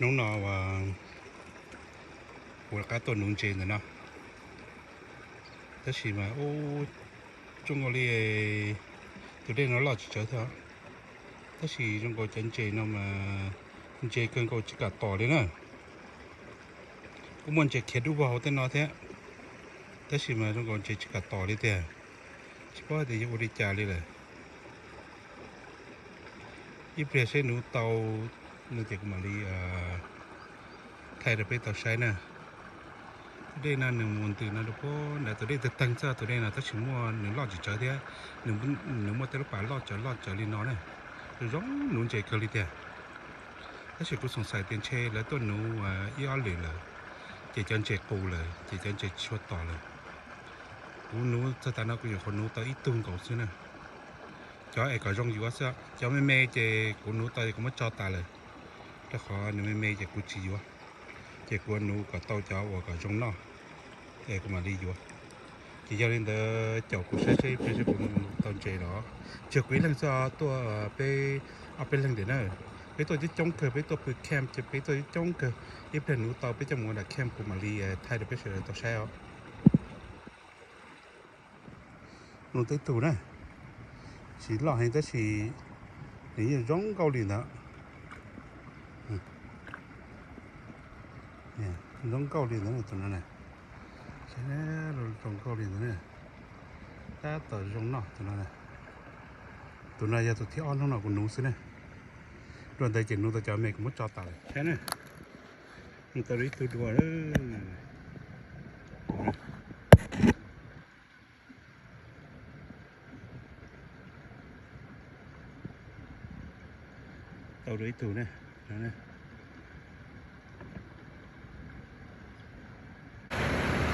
Hnub no kuv rov qab tuaj nuv ntses ntawm no, tab sis mas ub, zoo nkaus li tus dej no loj tsis tsawv thiab, tab sis zoo nkaus cov ntses no mas ntses kawg nkaus tsis kam tom li na. Kuj muaj ntses khiav dub vog hauv tej no thiab, tab sis mas zoo nkaus ntses tsis kam tom li tiag, tsis paub hais tias yog ua li cas li lawm. Ib pliag seb nuv tau no ces kuv mam li thaij rau peb tau saib na. Tus dej no nws mus ntws no rau puag nram tus dej tawg teeg xwb, tus dej no tab sis muaj nws loj tsis tsawv thiab, nws muaj tej lub pas loj tsawv loj tsawv li no na, zoo nuv ntses kawg li tiag. Tab sis kuv xoom xais tias ntshe lawv tuaj nuv ib ob lwm lawm, ces cov ntses qus lawm ces cov ntses tsis tshua tom lawm. Kuv nuv txog tas no kuv nyuam qhuav nuv tau ib tug nkaus xwb na. Cov es kom zoo yuav xwb, cov me me ces kuv nuv tau es kuv muab tso tas lawm, rau qhov nws me me ces kuv tsis yuav, ces kuv nuv kom tau cov uas kom zoo noj es kuv mam li yuav. Ces yog li ntawd caum kuv saib seb ib pliag seb kuv tau ntses los. Tsuas kuv ib leeg xwb os, tuaj peb ob peb leeg tiam na. Peb tuaj coob coob kawg, peb tuaj pw camp ces peb tuaj coob coob kawg. Ib pliag nuv tau peb coj mus ua nram camp kuv mam li thaij rau peb sawv daws tau saib os. Nuv tau ib tug na, tsis loj heev tab sis nws yeej zoo nkauj li ntawd. Zoo nkauj li ntawd tus no na, zoo nkauj li ntawd na. Tab tom zoo noj tus no. Tus no yog tus thib ob hnub no kuv nuv xwb na. Dua ntawd ces nuv tau cov me kuv muab tso tas lawm. Saib na, nuv tau ib tug dua. Tau dua ib tug na.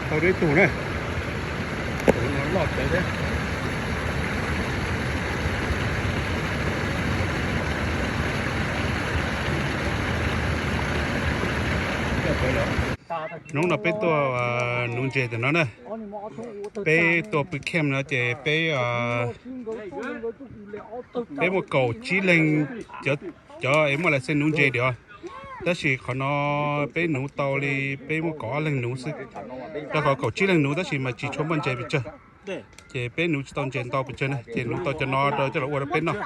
Tau dua ib tug na. Tus no loj tsawv thiab. Hnub no peb tuaj nuv ntses tam no na. Peb tuaj pw camp no ces peb, peb muaj kaum tsib leeg cov es muaj license nuv ntses diam. Tab sis qhov no peb nuv tau li, peb muaj kaum ob leeg nuv xwb, rau qhov kaum tsib leeg nuv tab sis mas tsis tshua muaj ntses pes tsawg. Ces peb nuv tsis tau ntses ntau pes tsawg na, ces nuv tau cov no rau coj los ua rau peb noj.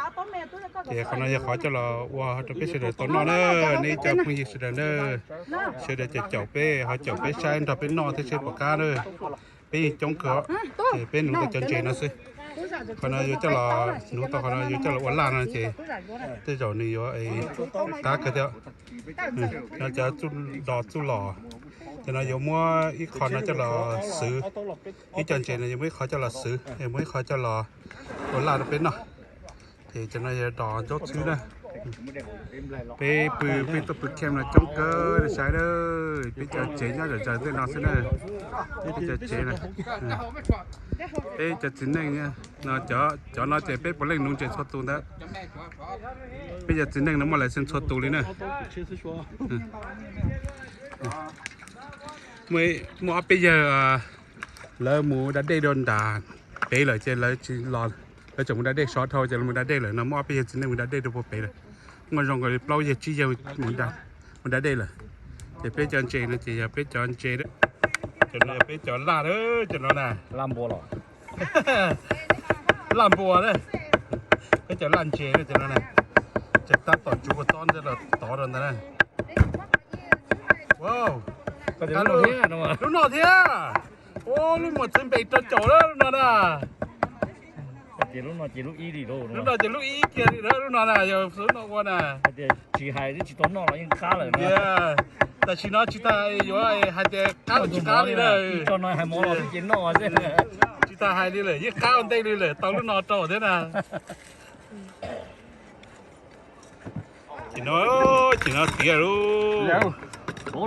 Ces qhov no yog qhov coj los ua rau peb sawv daws tau noj na, nej cov phooj ywg sawv daws na. Sawv daws caum caum peb, ho caum peb saib nrog peb noj thiab seb puas qab na. Peb yeej coob kawg, ces peb nuv tau cov ntses no xwb. Qhov no yuav coj los, nuv tau qhov no yuav coj los ua laj no ces tej zaum nws yuav qab kawg thiab. No cov txuj los, txuj los, ces no yuav muab ib qho no coj los xwv. Ib co ntses no yuav muab ib qho coj los xwv, yuav muab ib qho coj los ua laj rau peb noj. Ces cov no yog dos ntaub xwb na. Peb pw, peb tuaj pw camp no coob kawg saib na. Peb cov tsev nyob zom zaws tej no xwb na. Peb cov tsev na, peb cov txiv neej no, cov no ces peb puav leej nuv ntses txhua tus ntawd. Peb cov txiv neej no muaj license txhua tus li na. Muaj ob peb yawg lawv mus da dej rau nram pem lawm ces lawv tsis los, lawv tseem mus da dej sov dhau ces lawv mus da dej lawm no. Muaj ob peb yawg txiv neej mus da dej rau puag pem lawm. Muaj zoo nkaus li plaub yawg tsib yawg mus da dej lawm. Ces peb cov ntses no ces yog peb cov ntses, cov no yog peb cov laj, cov no na. Laj npua na, peb cov laj ntses cov no na. Ces tab tom tsuv kua txob ntawd los tod rau ntawd na. Lub no thiab. Ua lub muas txwv npe rau caum lub no na. Lub no ces lub ib kiag li lub no na, yog lub no ua na. Tam sim no tsis tas yuav hais tias qab los tsis qab li na. Tsis tas hais li lawm, yeej qab ua ntej li lawm, tau lub no rau thiab na. Ces no, ces no tiav lauj. Peb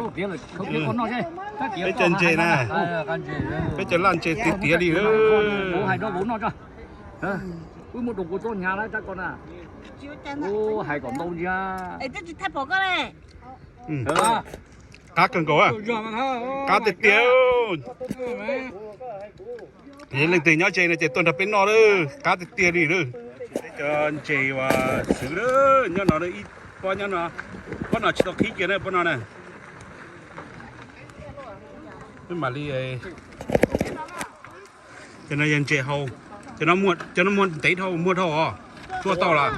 cov ntses na, peb cov laj ntses tiav tiav li lauj. Qab kawg nkaus, qab tiag tiag. Yog leej twg nyob ze no ces tuaj nrog peb noj lauj, qab tiag tiag li lauj. Peb cov ntses uas xwv nyob no ib Pob nyob no, pob no tsis tau qhib kiag na, pob no na. Peb mam li, cov no yog ntses hau, cov no muag ntev dhau, muag dhau os. Tua tau los?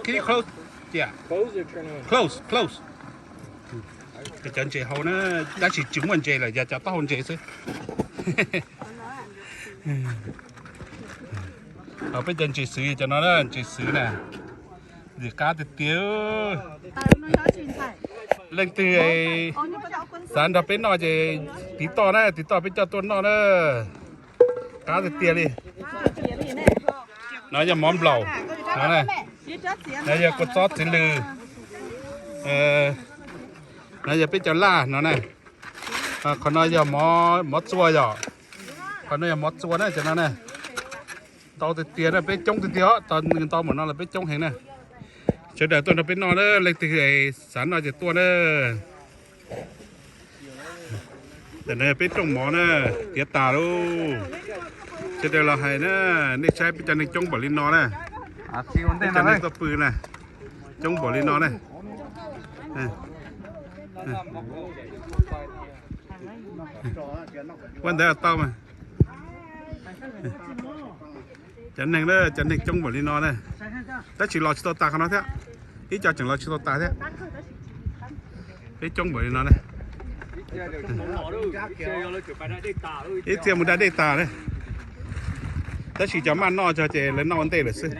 Keep close, yeah. Close, close. Cov ntses hau na, tab sis tsis muaj ntses lawm, yog cov taub hau ntses xwb. Peb cov ntses xwb cov no na, ntses xwb na. Ntses qab tiag tiag. Leej twg xav nrog peb noj ces tiv toj na, tiv toj peb coj tuaj noj na. Qab tiag tiag li. No yog mov nplaum, no na. No yog kua txob txiv lws. No yog peb cov laj no na. Qhov no yog mov txua yom. Qhov no yog mov txua na, cov no na. Ntau tiag tiag na, peb coob tiag tiag os, tos nws ntau npaum no los peb coob heev na. Sawv daws tuaj nrog peb noj na, leej twg xav noj ces tuaj na. Ntawm no peb rooj mov na, tiav tas lauj. Sawv daws los hais na, nej saib peb cov neeg coob npaum li no na. Peb cov neeg tuaj pw na, coob npaum li no na. Ua ntawd tau mas. Cov neeg, cov neeg coob npaum li no na, tab sis los tsis tau tas qhov no thiab. Ib co tseem los tsis tau tas thiab. Peb coob npaum li no na. Ib txhia mus da dej tas na. Tab sis cov maj noj tso ces lawv noj ua ntej lawm xwb.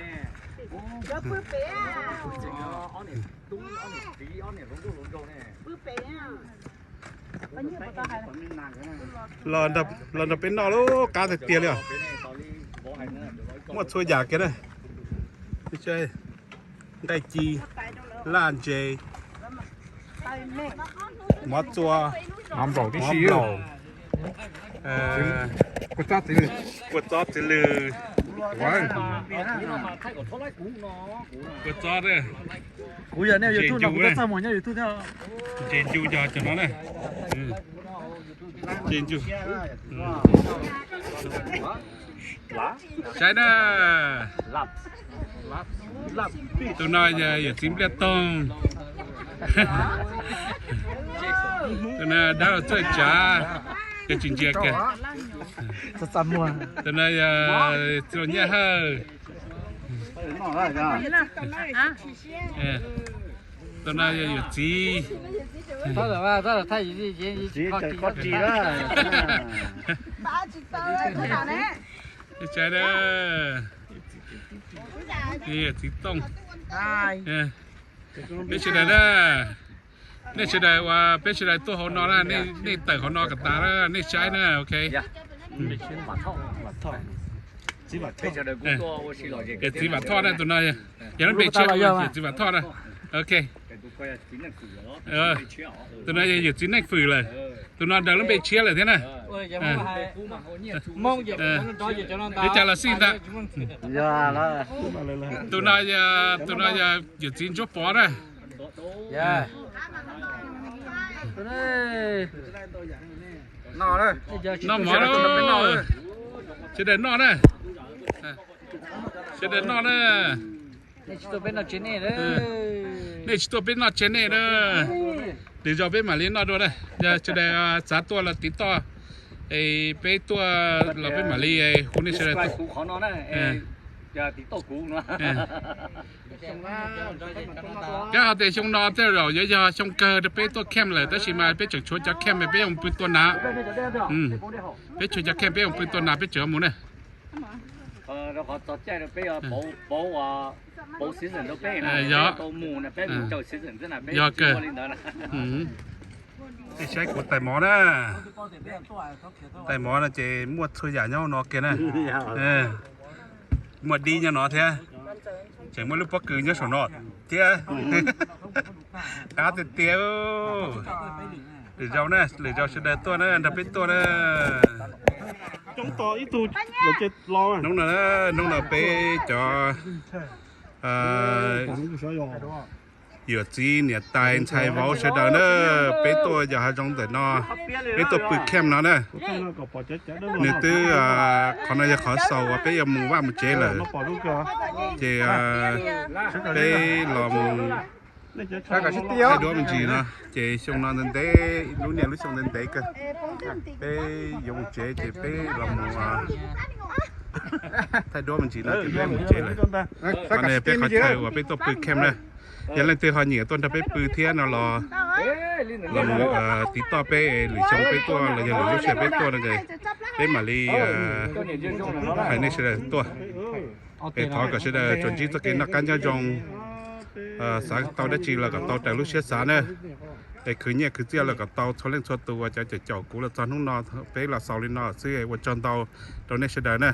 Los nrog peb noj lub qab tiag tiag li os. Muaj txhua yam kiag na. Nqaij ci, laj ntses, mov txua, mov nplaum, kua txob txiv lws, kua txob, ntses ncu, ntses ncu yog cov no na. Ntses ncu. Saib na. Tus no yog yawm txiv Npliaj Toog. Tus no dab laug Txawj Tsav, yog tsis ntsia kiag. Tus no yog txiv laus Nyiaj Hawj. Tus no yog yawm txiv. Tsis tau na. Yawm txiv Tooj. Peb sawv daws na, nej sawv daws uas peb sawv daws tuaj hauv no na, nej tawm hauv no kom tas na, nej saib na, ok. Yawm txiv Vam Thoj na, tus no yog lub npe tshiab, yawm txiv Vam Thoj na. Ok. Tus no yog yawm txiv Neej Fwm lawm, tus no daws lub npe tshiab lawm thiab na. Li cas los xij ntag. Tus no, tus no yog yawm txiv Ntsuab Pov na. Noj mov, sawv daws noj na. Sawv daws noj na. Nej tsis tuaj peb noj tsev nej na. Lwm zaus peb mam li noj dua na. Yog sawv daws xav tuaj los tiv toj, es peb tuaj los peb mam li hu nej sawv daws tuaj. Kab hais tias xyoo no tej zaum yuav yog xyoo kawg rau peb tuaj camp lawm, tab sis mas peb tseem tshuav cov camp peb yuav pw tua nas. Peb tshuav cov camp peb yuav pw tua nas peb tseem mus na. Yog, yog kawg. Nej saib kuv tais mov na. Tais mov no ces muaj txhua yam nyob hauv no kiag na. Muaj dib nyob no thiab. Tseem muaj lub pob kws nyob saum no thiab. Qab tiag tiag. Lwm zaus na, lwm zaus sawv daws tuaj na, nrog peb tuaj na. Hnub no, hnub no peb cov Yawm txiv niam tais ntxhais vauv sawv daws na, peb tuaj yos hav zoov ntawm no, peb tuaj pw camp no na. Nws twb, qhov no yog qhov xaus uas peb yuav mus vaj mus tsev lawm, ces peb los mus thaij duab me ntsis no, ces xyoo no ntev ntev, lub niaj lub xyoo ntev ntev kawg, peb yuav mus tsev ces peb los mus thaij duab me ntsis no ces peb mus tsev lawm. Qhov no peb qhov chaw uas peb tuaj pw camp na. Yog leej twg ho nyiam tuaj nrog peb pw thiab no los, los mus tiv toj peb, lwm xyoo peb tuaj los yog lwm lub sij hawm peb tuaj no ces peb mam li hais nej sawv daws tuaj. Es thov kom sawv daws tsuas ntsib txoj kev noj qab nyob zoo, xav tau dab tsi los kom tau raws lub siab xav na. Es khwv nyiaj khwv txiaj los kom tau txhua leej txhua tus uas cov caum caum kuv los txog hnub no, peb los xaus li no xwb, ua tsaug ntau rau nej sawv daws na.